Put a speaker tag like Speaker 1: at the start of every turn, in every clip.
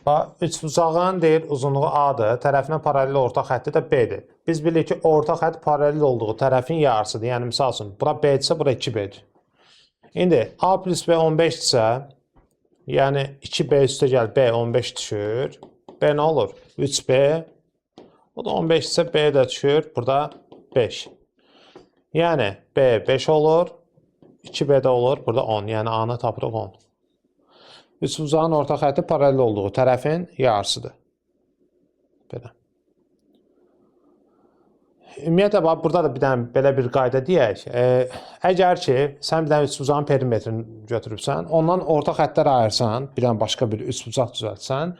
Speaker 1: Bax, üçbucağın deyir uzunluğu A-dır, tərəfinə paralel orta xətti də B-dir. Biz bilirik ki, orta xətt paralel olduğu tərəfin yarısıdır. Yəni, misal üçün, bura B-dirsə, bura 2B-dir. İndi A plus B 15-dirsə, yəni 2B üstə gəl, B 15 düşür. B nə olur? 3B. O da 15-dirsə, B də düşür. Burada 5. Yəni, B 5 olur. 2B də olur. Burada 10. Yəni, A-nı tapırıq 10. Üçbucağın orta xətti paralel olduğu tərəfin yarısıdır. Belə. Ümumiyyətlə, bax, burada da bir dənə belə bir qayda deyək. Əgər ki, sən bir dənə üçbucağın perimetrini götürübsən, ondan orta xəttlər ayırsan, bir dənə başqa bir üçbucaq düzəltsən,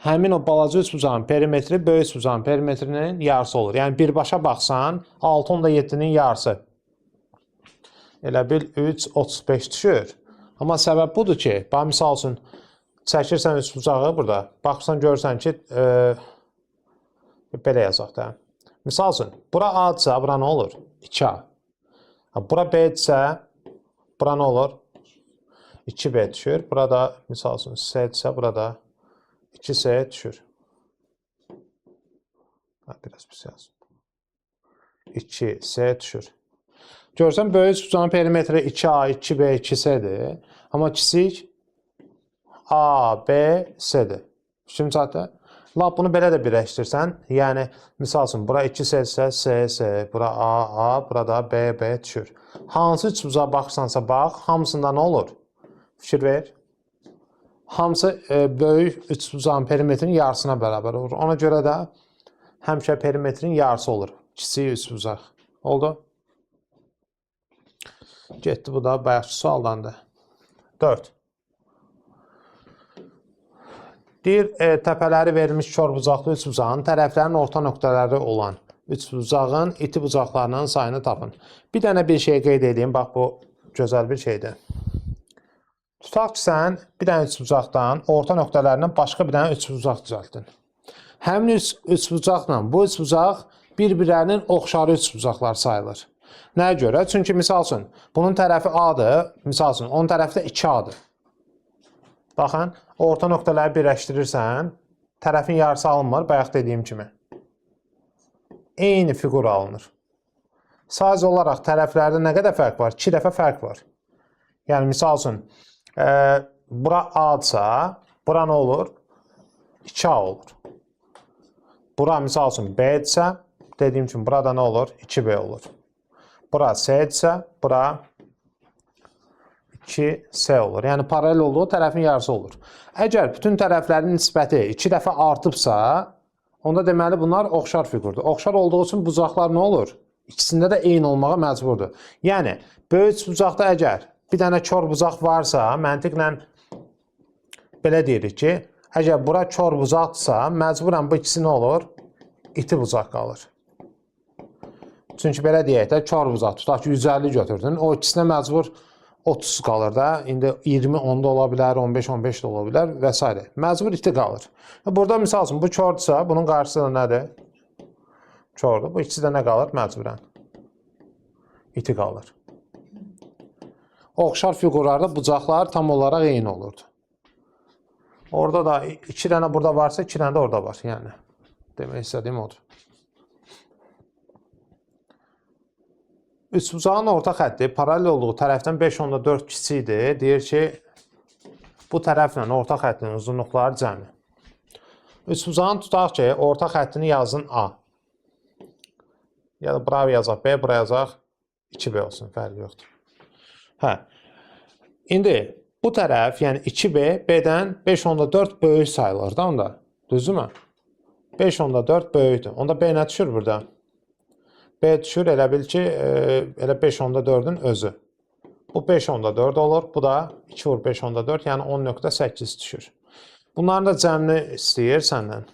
Speaker 1: həmin o balaca üçbucağın perimetri böyük üçbucağın perimetrinin yarısı olur. Yəni, birbaşa baxsan, 6,7-nin yarısı. Elə bil 3,35 düşür. Amma səbəb budur ki, bax, misal üçün, çəkirsən üçbucağı burada, baxırsan, görürsən ki, belə yazaq da. Misal üçün, bura A-dırsa, bura nə olur? 2A. Bura B-dirsə, bura nə olur? 2B düşür. Burada, misal üçün, C-dirsə, burada 2C düşür. Biraz pis yazım. 2C düşür. Görsən, böyük üçbucağın perimetri 2A, 2B, 2C-dir. Amma kiçik A, B, C-dir. Fikrim çatdı? Lap bunu belə də birləşdirsən, yəni, misal üçün, bura 2C isə C, C, bura A, A, burada B, B düşür. Hansı üçbucağa baxırsansa bax, hamısında nə olur? Fikir ver. Hamısı böyük üçbucağın perimetrinin yarısına bərabər olur. Ona görə də həmişə perimetrin yarısı olur. Kiçik üçbucaq. Oldu? Getdi bu da bayaqki sualdandır. 4. Deyir, təpələri verilmiş korbucaqlı üçbucağın tərəflərinin orta nöqtələri olan üçbucağın iti bucaqlarının sayını tapın. Bir dənə bir şey qeyd edeyim. Bax, bu gözəl bir şeydir. Tutaq ki, sən bir dənə üçbucaqdan orta nöqtələrindən başqa bir dənə üçbucaq düzəltdin. Həmin üçbucaqla bu üçbucaq bir-birlərinin oxşarı üçbucaqlar sayılır. Nəyə görə? Çünki misal üçün, bunun tərəfi A-dır, misal üçün, onun tərəfi də 2A-dır. Baxın, orta nöqtələri birləşdirirsən, tərəfin yarısı alınmır, bayaq dediyim kimi. Eyni fiqur alınır. Sadəcə olaraq tərəflərdə nə qədər fərq var? 2 dəfə fərq var. Yəni, misal üçün, bura A-dırsa, bura nə olur? 2A olur. Bura, misal üçün, B-dirsə, dediyim kimi, burada nə olur? 2B olur. Bura C-dirsə, bura 2C olur. Yəni, paralel olduğu tərəfin yarısı olur. Əgər bütün tərəflərin nisbəti 2 dəfə artıbsa, onda deməli bunlar oxşar fiqurdur. Oxşar olduğu üçün bucaqlar nə olur? İkisində də eyni olmağa məcburdur. Yəni, böyük bucaqda əgər bir dənə kor bucaq varsa, məntiqlə belə deyirik ki, əgər bura kor bucaqdırsa, məcburən bu ikisi nə olur? İti bucaq qalır. Çünki belə deyək də, kor bucaq, tutaq ki, 150 götürdün, o ikisinə məcbur 30 qalır da. İndi 20 10-da ola bilər, 15 15 də ola bilər və s. Məcbur iti qalır. Burada misal üçün bu kordursa, bunun qarşısı da nədir? Kordur. Bu ikisi də nə qalır? Məcburən iti qalır. Oxşar fiqurlarda bucaqlar tam olaraq eyni olurdu. Orada da 2 dənə burada varsa, 2 dənə də orada var. Yəni, demək istədiyim odur. Üçbucağın orta xətti paralel olduğu tərəfdən 5,4 kiçikdir. Deyir ki, bu tərəflə orta xəttinin uzunluqları cəmi. Üçbucağın tutaq ki, orta xəttini yazın A. Ya da bura yazaq B, bura yazaq 2B olsun, fərqi yoxdur. Hə. İndi bu tərəf, yəni 2B, B-dən 5,4 böyük sayılır da onda. Düzdürmü? 5,4 böyükdür. Onda B nə düşür burada? B düşür, elə bil ki, elə 5,4-ün özü. Bu 5,4 olur. Bu da 2 vur 5,4, yəni 10,8 düşür. Bunların da cəmini istəyir səndən.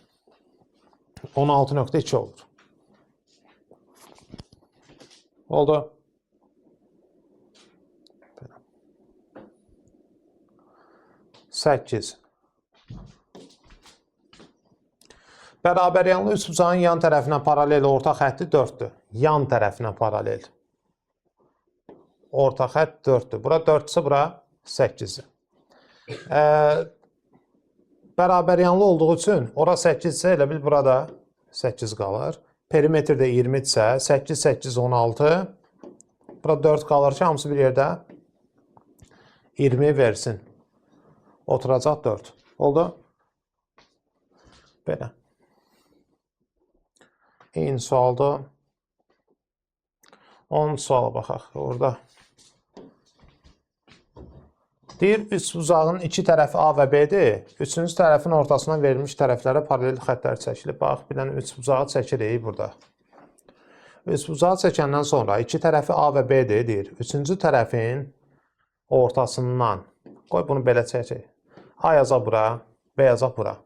Speaker 1: 16,2 olur. Oldu. 8. Bərabəryanlı üçbucağın yan tərəfinə paralel orta xətti 4-dür. Yan tərəfinə paralel. Orta xətt 4-dür. Bura 4-dürsə, bura 8-dir. Bərabər yanlı olduğu üçün ora 8 isə elə bil burada 8 qalır. Perimetr də 20 isə 8, 8, 16. Bura 4 qalır ki, hamısı bir yerdə 20 versin. Oturacaq 4. Oldu? Belə. Eyni sualdır. 10 suala baxaq orada. Deyir, üçbucağın iki tərəfi A və B-dir. Üçüncü tərəfin ortasına verilmiş tərəflərə paralel xəttlər çəkilir. Bax, bir dənə üçbucağı çəkirik burada. Üçbucağı çəkəndən sonra iki tərəfi A və B-dir, deyir. Üçüncü tərəfin ortasından, qoy bunu belə çəkək. A yazaq bura, B yazaq bura.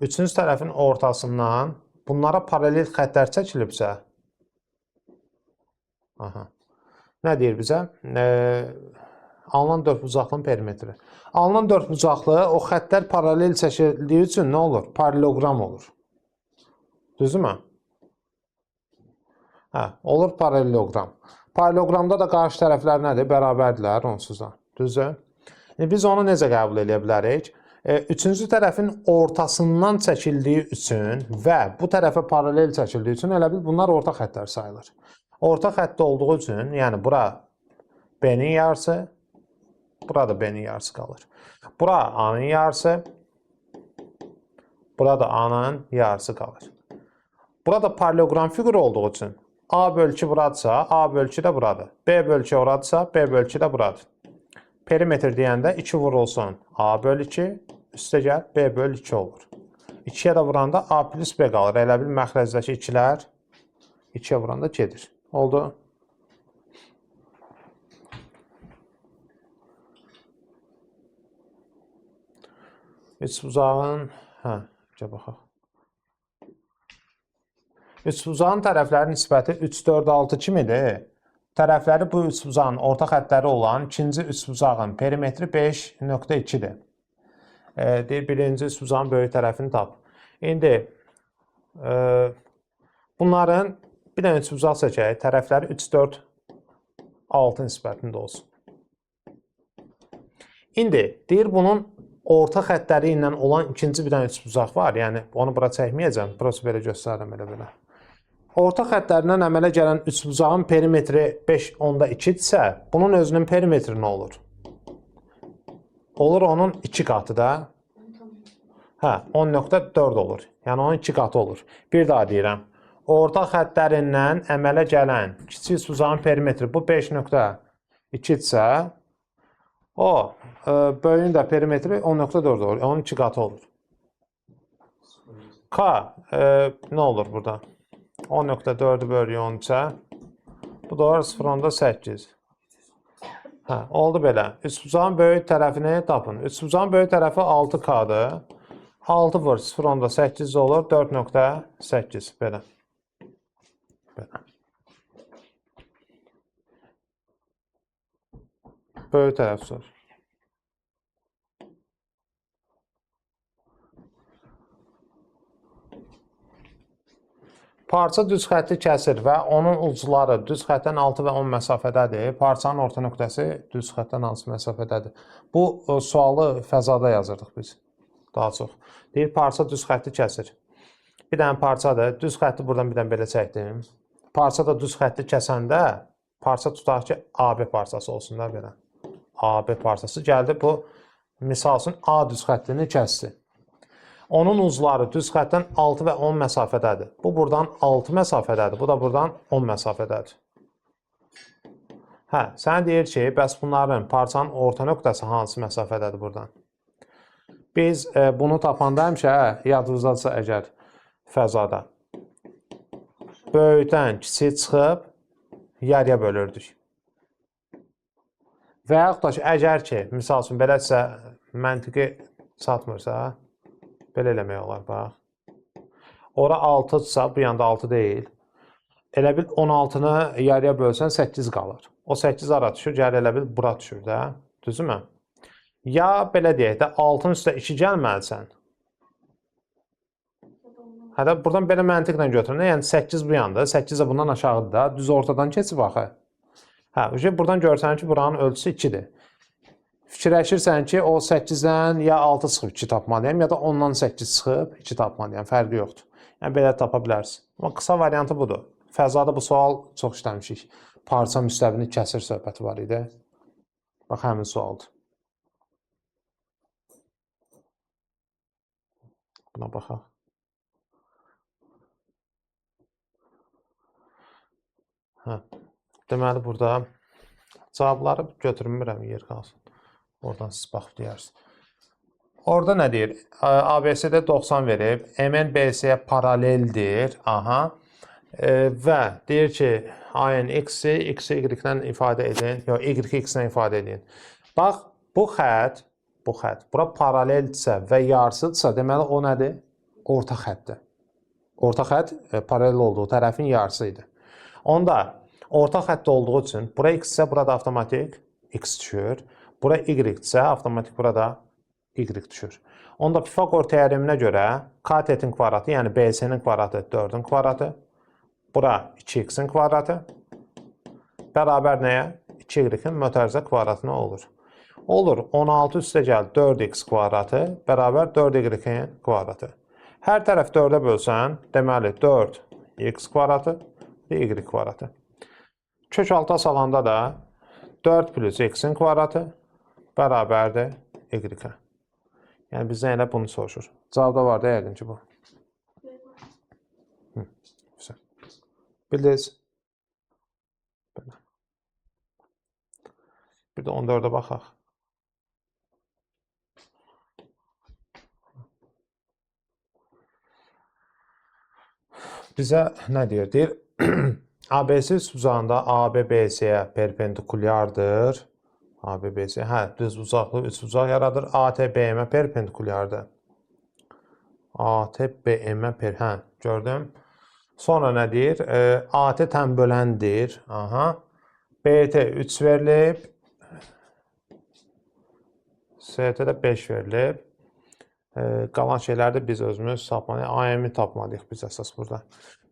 Speaker 1: Üçüncü tərəfin ortasından bunlara paralel xəttlər çəkilibsə, aha, nə deyir bizə? Alınan dördbucaqlının perimetri. Alınan dördbucaqlı o xəttlər paralel çəkildiyi üçün nə olur? Paralleloqram olur. Düzdürmü? Hə, olur paralleloqram. Paralleloqramda da qarşı tərəflər nədir? Bərabərdirlər onsuz da. Düzdür? İndi biz onu necə qəbul eləyə bilərik? Üçüncü tərəfin ortasından çəkildiyi üçün və bu tərəfə paralel çəkildiyi üçün elə bil bunlar orta xəttlər sayılır. Orta xəttdə olduğu üçün, yəni bura B-nin yarısı, burada B-nin yarısı qalır. Bura A-nın yarısı, burada A-nın yarısı qalır. Burada paralleloqram fiquru olduğu üçün A böl 2 buradırsa, A böl 2 də buradır. B böl 2 oradırsa, B böl 2 də buradır. Perimetr deyəndə 2 vurulsun A böl 2, üstə gəl B böl 2 olur. 2-yə də vuranda A plus B qalır. Elə bil məxrəcdəki 2-lər 2-yə vuranda gedir. Oldu. Üçbucağın, hə, gəl baxaq. Üçbucağın tərəfləri nisbəti 3, 4, 6 kimidir? Tərəfləri bu üçbucağın orta xəttləri olan ikinci üçbucağın perimetri 5.2-dir. Deyir, birinci üçbucağın böyük tərəfini tap. İndi bunların bir dənə üçbucaq çəkək, tərəfləri 3, 4, 6 nisbətində olsun. İndi deyir, bunun orta xəttləri ilə olan ikinci bir dənə üçbucaq var. Yəni, onu bura çəkməyəcəm. Burası belə göstərirəm, elə belə. Orta xəttlərindən əmələ gələn üçbucağın perimetri 5.2-dirsə, bunun özünün perimetri nə olur? Olur onun 2 qatı da. Hə, 10.4 olur. Yəni, onun 2 qatı olur. Bir daha deyirəm. Orta xəttlərindən əmələ gələn kiçik üçbucağın perimetri bu 5.2-dirsə, o, böyüyün də perimetri 10.4 olur. Onun 2 qatı olur. K nə olur burada? 10.4-ü bölüyor 13-ə. Bu da olur 0.8. Hə, oldu belə. Üçbucağın böyük tərəfini tapın. Üçbucağın böyük tərəfi 6K-dır. 6 vur 0.8 olur. 4.8. Belə. Belə. Böyük tərəf sor. Parça düz xətti kəsir və onun ucları düz xəttdən 6 və 10 məsafədədir. Parçanın orta nöqtəsi düz xəttdən hansı məsafədədir? Bu sualı fəzada yazırdıq biz daha çox. Deyir, parça düz xətti kəsir. Bir dənə parçadır. Düz xətti buradan bir dənə belə çəkdim. Parça da düz xətti kəsəndə parça tutaq ki, AB parçası olsun da belə. AB parçası gəldi. Bu, misal üçün, A düz xəttini kəsdi. Onun ucları düz xəttdən 6 və 10 məsafədədir. Bu buradan 6 məsafədədir. Bu da buradan 10 məsafədədir. Hə, sən deyir ki, bəs bunların parçanın orta nöqtəsi hansı məsafədədir buradan? Biz bunu tapanda həmişə yadınızdadırsa əgər fəzada böyükdən kiçik çıxıb yarıya bölürdük. Və yaxud da ki, əgər ki, misal üçün, belədirsə, məntiqi çatmırsa, belə eləmək olar, bax. Ora 6-dırsa, bu yanda 6 deyil. Elə bil 16-nı yarıya bölsən 8 qalır. O 8 hara düşür? Gəlir elə bil bura düşür də. Düzdürmü? Ya belə deyək də 6-nın üstə 2 gəlməlisən. Hətta buradan belə məntiqlə götürün. Yəni 8 bu yanda, 8 də bundan aşağıdır da. Düz ortadan keçib axı. Hə, buradan görsən ki, buranın ölçüsü 2-dir. Fikirləşirsən ki, o 8-dən ya 6 çıxıb 2 tapmalıyam, ya da 10-dan 8 çıxıb 2 tapmalıyam. Fərqi yoxdur. Yəni belə tapa bilərsən. Amma qısa variantı budur. Fəzada bu sual çox işləmişik. Parça müstəvini kəsir söhbəti var idi. Bax, həmin sualdır. Buna baxaq. Hə. Deməli, burada cavabları götürmürəm, yer qalsın. Oradan siz baxıb deyərsiniz. Orada nə deyir? ABC-də 90 verib, MN BC-yə paraleldir. Aha. Və deyir ki, AN X-i, X-i Y-lə ifadə edin, yox, Y-i X-lə ifadə edin. Bax, bu xətt, bura paraleldirsə və yarısıdırsa, deməli o nədir? Orta xəttdir. Orta xətt paralel olduğu tərəfin yarısı idi. Onda orta xəttdə olduğu üçün bura X isə burada avtomatik X düşür. Bura Y isə avtomatik burada Y düşür. Onda Pifaqor teoreminə görə katetin kvadratı, yəni BC-nin kvadratı 4-ün kvadratı, bura 2x-in kvadratı bərabər nəyə? 2y-in mötərizə kvadratına olur. Olur 16 üstə gəl 4x kvadratı bərabər 4y-in kvadratı. Hər tərəf 4-ə bölsən, deməli 4x kvadratı və y kvadratı. Kök alta salanda da 4 plus x-in kvadratı bərabərdir y-ə. Yəni bizdən elə bunu soruşur. Cavabda var da yəqin ki bu. Hı, bildiniz? Belə. Bir də 14-ə baxaq. Bizə nə deyir? Deyir, ABC üçbucağında AB BC-yə perpendikulyardır. AB BC, hə, düz bucaqlı üçbucaq yaradır. AT BM-ə perpendikulyardır. AT BM-ə hə, gördüm. Sonra nə deyir? AT tənböləndir. Aha. BT 3 verilib. ST də 5 verilib. Qalan şeyləri də biz özümüz tapmalıyıq. AM-i tapmalıyıq biz əsas burada.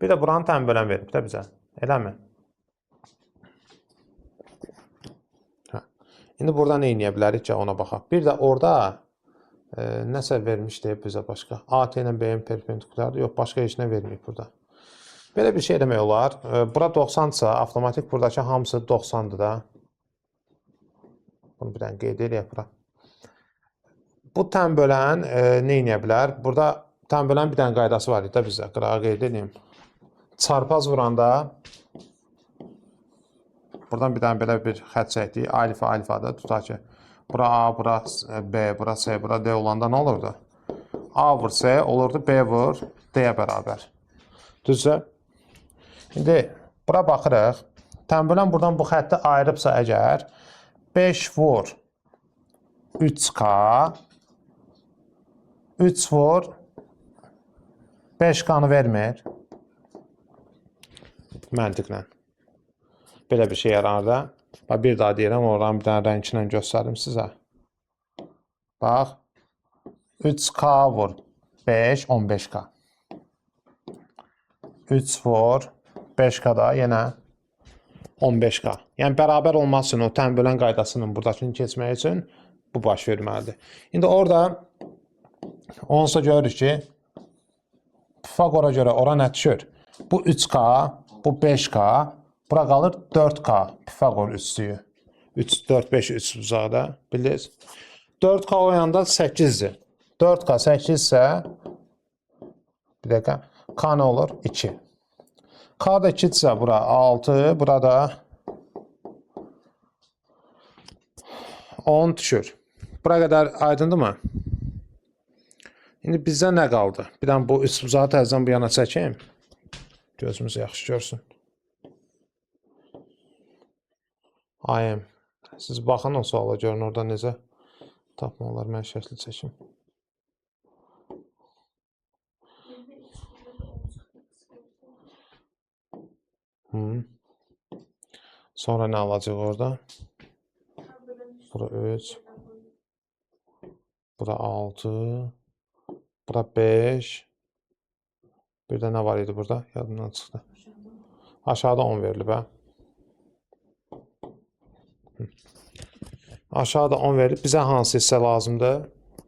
Speaker 1: Bir də buranı tənbölən verib də bizə. Eləmi? Hə. İndi burada nə eləyə bilərik ki, ona baxaq. Bir də orada nəsə vermişdi bizə başqa. AT ilə BM perpendikulyardır. Yox, başqa heç nə verməyib burada. Belə bir şey eləmək olar. Bura 90-dırsa, avtomatik buradakı hamısı 90-dır da. Bunu bir dənə qeyd eləyək bura. Bu tənbölən nə eləyə bilər? Burada tənbölən bir dənə qaydası var idi də bizdə. Qırağa qeyd edeyim. Çarpaz vuranda buradan bir dənə belə bir xətt çəkdik. Alfa, alfadır. Tutaq ki, bura A, bura B, bura C, bura D olanda nə olurdu? A vur C olurdu, B vur D-yə bərabər. Düzdür? İndi bura baxırıq. Tənbölən buradan bu xətti ayırıbsa əgər 5 vur 3K 3 vur 5K-nı vermir. Məntiqlə. Belə bir şey yaranır da. Bax, bir daha deyirəm, oranı bir dənə rənglə göstərim sizə. Bax, 3K vur 5, 15K. 3 vur 5K da yenə 15K. Yəni, bərabər olmaq üçün, o tənbölən qaydasının buradakını keçmək üçün bu baş verməlidir. İndi orada onsuz da görürük ki, Pifaqora görə ora nə düşür? Bu 3K, bu 5K, bura qalır 4K Pifaqor üçlüyü. 3, 4, 5, 3 uzaqda, bildiniz? 4K o yanda 8-dir. 4K 8 isə, bir dəqiqə, K nə olur? 2. K da 2 isə bura 6, burada 10 düşür. Bura qədər aydındırmı? İndi bizdə nə qaldı? Bir dənə bu üçbucağı təzədən bu yana çəkim. Gözümüz yaxşı görsün. AM. Siz baxın o suala görün orada necə tapmaq olar. Mən şəkli çəkim. Hı. Sonra nə alacaq orada? Bura 3, bura 6, bura 5. Bir də nə var idi burada? Yadımdan çıxdı. Aşağıda 10 verilib, hə? Aşağıda 10 verilib. Bizə hansı hissə lazımdır?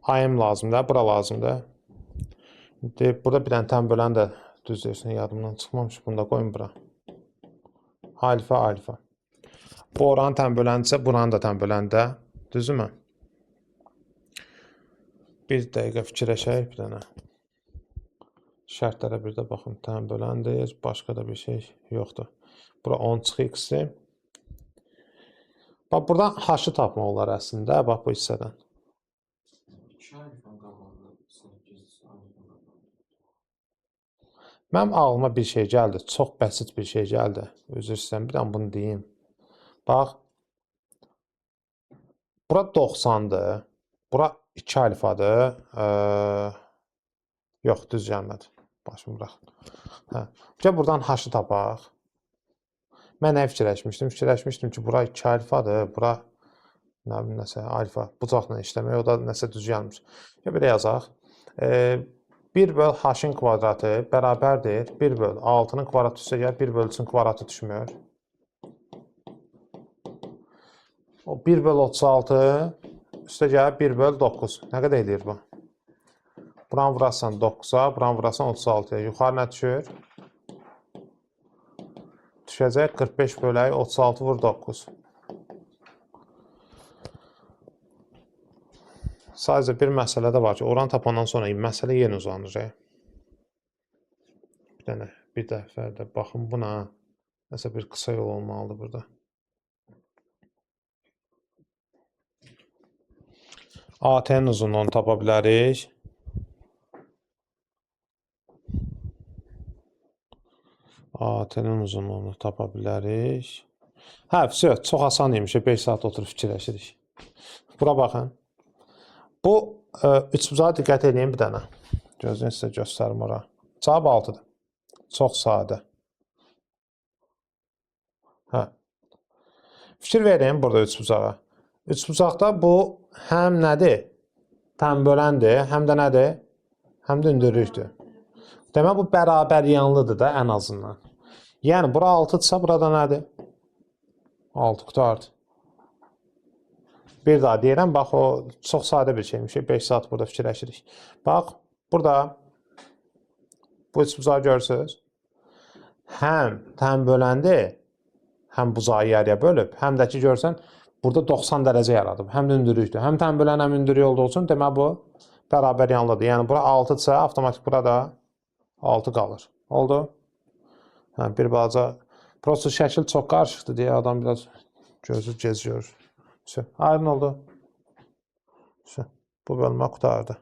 Speaker 1: AM lazımdır, bura lazımdır. İndi burada bir dənə tən bölən də düz deyirsən, yadımdan çıxmamış. Bunu da qoyun bura. Alfa, alfa. Bu oranın tən böləndirsə, buranın da tən böləndə. Düzdürmü? Bir dəqiqə fikirləşək bir dənə. Şərtlərə bir də baxın. Tən böləndir. Başqa da bir şey yoxdur. Bura 10 çıx x-dir. Bax, buradan h-ı tapmaq olar əslində. Bax, bu hissədən.
Speaker 2: 2 alfanın qabağında 8 alfanın qabağında.
Speaker 1: Mənim ağlıma bir şey gəldi. Çox bəsit bir şey gəldi. Üzr istəyirəm, bir dənə bunu deyim. Bax, bura 90-dır. Bura 2 alfadır. Yox, düz gəlmədi. Başımı buraxın. Hə. Gəl buradan h-ı tapaq. Mən nə fikirləşmişdim? Fikirləşmişdim ki, bura 2 alfadır. Bura nə bilim nəsə alfa bucaqla işləmək, o da nəsə düz gəlmir. Gəl belə yazaq. 1 böl h-ın kvadratı bərabərdir 1 böl 6-nın kvadratı üstə gəl 1 böl 3-ün kvadratı düşmür. O 1 böl 36 üstə gəl 1 böl 9. Nə qədər eləyir bu? Buranı vurasan 9-a, buranı vurasan 36-ya. Yuxarı nə düşür? Düşəcək 45 bölək 36 vur 9. Sadəcə bir məsələ də var ki, oranı tapandan sonra məsələ yenə uzanır. Bir dənə, bir dəfə də baxın buna. Nəsə bir qısa yol olmalıdır burada. AT-nin uzunluğunu tapa bilərik. AT-nin uzunluğunu tapa bilərik. Hə, vəsə, çox asan imiş. 5 saat oturub fikirləşirik. Bura baxın. Bu üçbucağa diqqət edin bir dənə. Gözləyin sizə göstərim ora. Cavab 6-dır. Çox sadə. Hə. Fikir verin burada üçbucağa. Üçbucaqda bu həm nədir? Tən böləndir, həm də nədir? Həm də hündürlükdür. Demək bu bərabər yanlıdır da ən azından. Yəni bura 6-dırsa burada nədir? 6 qutardı. Bir daha deyirəm, bax o çox sadə bir şeymiş. 5 saat burada fikirləşirik. Bax, burada bu üçbucağı görürsünüz. Həm tən böləndir, həm bucağı yarıya bölüb, həm də ki görsən, burada 90 dərəcə yaradıb. Həm də hündürlükdür. Həm tən bölən, həm hündürlük olduğu üçün demək bu bərabər yanlıdır. Yəni bura 6-dırsa, avtomatik burada 6 qalır. Oldu? Hə, bir balaca prosta şəkil çox qarışıqdır deyə adam biraz gözü gec görür. Aydın oldu. Bu bölmə qurtardı.